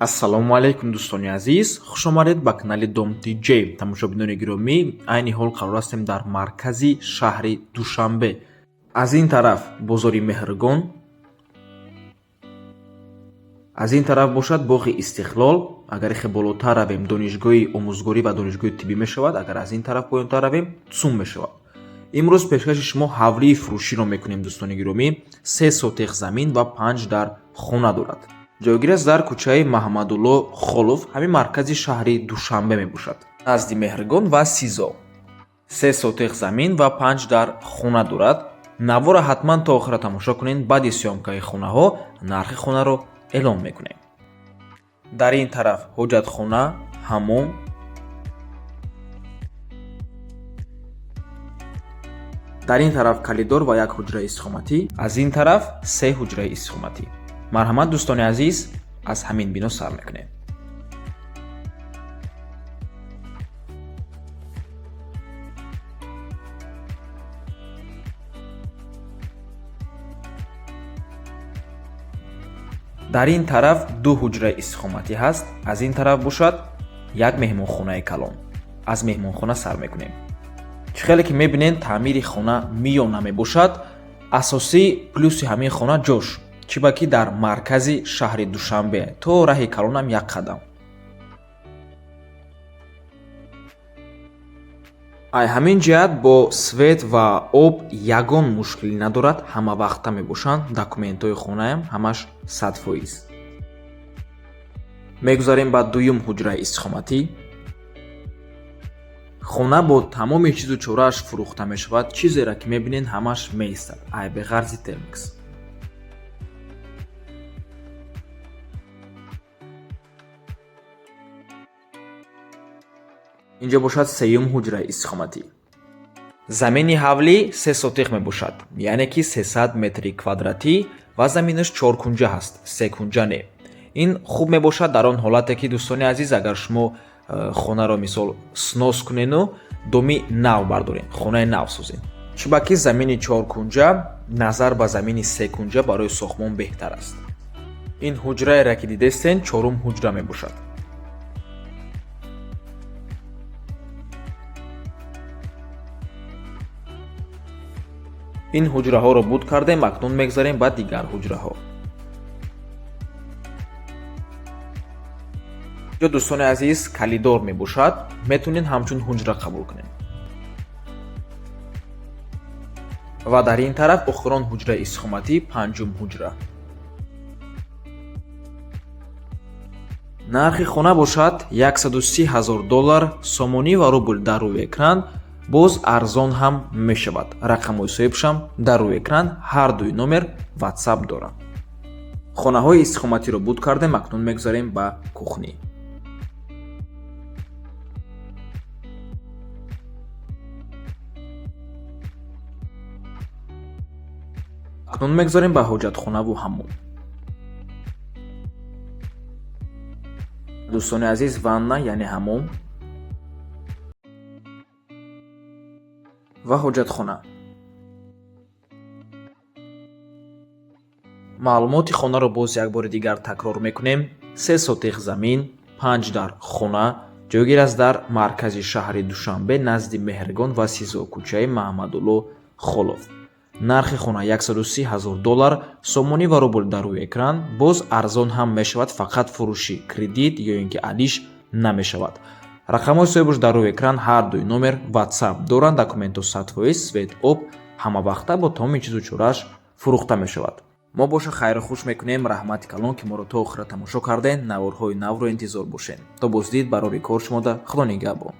Ассалому алайкум, дӯстони азиз, хушомадед ба канали Дом Тиҷ. Тамошобинони гиромӣ, айни ҳол қарор ҳастем дар маркази шаҳри Душанбе. Аз ин тараф бозори Меҳргон, аз ин тараф бошад боғи Истиқлол. Агар хе болотар равем, Донишгоҳи омӯзгорӣ ва Донишгоҳи тиббӣ мешавад. Агар аз ин тараф поёнтар равем, ЦУМ мешавад. Имрӯз пешкаши шумо ҳавлии фурӯширо мекунем, дӯстони гиромӣ. 3 сотих замин ва 5 дар хона дорад. Ҷойгир аст дар кӯчаи Маҳмадулло Холов, ҳамин маркази шаҳри Душанбе мебошад, назди Меҳргон ва СИЗО. 3 сотих замин ва 5 дар хона дорад. Навора ҳатман то охира тамошо кунед. Баъди съёмкаи хонаҳо нархи хонаро эълон мекунем. Дар ин тараф ҳоҷатхона, ҳаммом. Дар ин тараф калидор ва як ҳуҷраи истиқоматӣ, аз ин тараф се ҳуҷраи истиқоматӣ. Марҳамат, дӯстони азиз, аз ҳамин бино сар мекунем. Дар ин тараф ду ҳуҷраи истиқоматӣ ҳаст, аз ин тараф бошад як меҳмонхонаи калон. Аз меҳмонхона сар мекунем. Чӣ хеле ки мебинед, таъмири хона миёна мебошад. Асосии плюси ҳамин хона ҷош, чӣ ба ки дар маркази шаҳри Душанбе, то раҳи калонам як қадам. Ай ҳамин ҷиҳат бо свет ва об ягон мушкилӣ надорад, ҳамавақта мебошанд. Документҳои хонаам ҳамаш 100%. Мегузарем ба дуюм ҳуҷраи истиқоматӣ. Хона бо тамоми чизу чорааш фурӯхта мешавад. Чизеро ки мебинед, ҳамаш меистад, ай беғарзи термикс. Инҷо бошад сеюм ҳуҷраи истиқоматӣ. Замини ҳавлӣ 3 сотих мебошад, яъне ки 300 метри квадратӣ, ва заминаш чоркунҷа ҳаст, секунҷа не. Ин хуб мебошад дар он ҳолате ки, дӯстони азиз, агар шумо хонаро, мисол, снос кунену доми нав бардоред, хонаи нав созед, чунки замини чоркунҷа назар ба замини секунҷа барои сохтмон беҳтар аст. Ин ҳуҷраеро ки дидестен, чорум ҳуҷра мебошад. Ин ҳуҷраҳоро буд кардем, акнун мегзарем ба дигар ҳуҷраҳо. Инҷо, дӯстони азиз, калидор мебошад, метавонед ҳамчун ҳуҷра қабул кунед. Ва дар ин тараф охирон ҳуҷраи истиқоматӣ, панҷум ҳуҷра. Нархи хона бошад 130 ҳазор доллар, сомонӣ ва рубл дар рӯи экран. Боз арзон ҳам мешавад. Рақамҳои соҳибшам дар рӯи экран, ҳар дуи номер Ватсап дорам. Хонаҳои истиқоматиро буд кардем, акнун мегузарем ба кухня. Акнун мегузарем ба ҳоҷатхонаву ҳаммом. Дӯстони азиз, ванна, яъне ҳаммом, ва ҳоҷатхона. Маълумоти хонаро боз як бори дигар такрор мекунем: 3 сотих замин, 5 дар хона, ҷойгир аст дар маркази шаҳри Душанбе, назди Меҳргон ва СИЗО, кӯчаи Маҳмадулло Холов. Нархи хона 130 ҳазор доллар, сомонӣ ва рубл дар рӯи экран. Боз арзон ҳам мешавад, фақат фурӯши кредит ё ин ки алиш намешавад. Рақамҳои соҳибаш дар рӯи экран, ҳар дуи номер Ватсап доранд. Документҳо 100%, свет, об ҳамавақта, бо тамоми чизу чорааш фурӯхта мешавад. Мо боша хайру хуш мекунем. Раҳмати калон, ки моро то охира тамошо кардем. Наворҳои навро интизор бошед. То боздид, барори кор шумода. Худо нигаҳбон.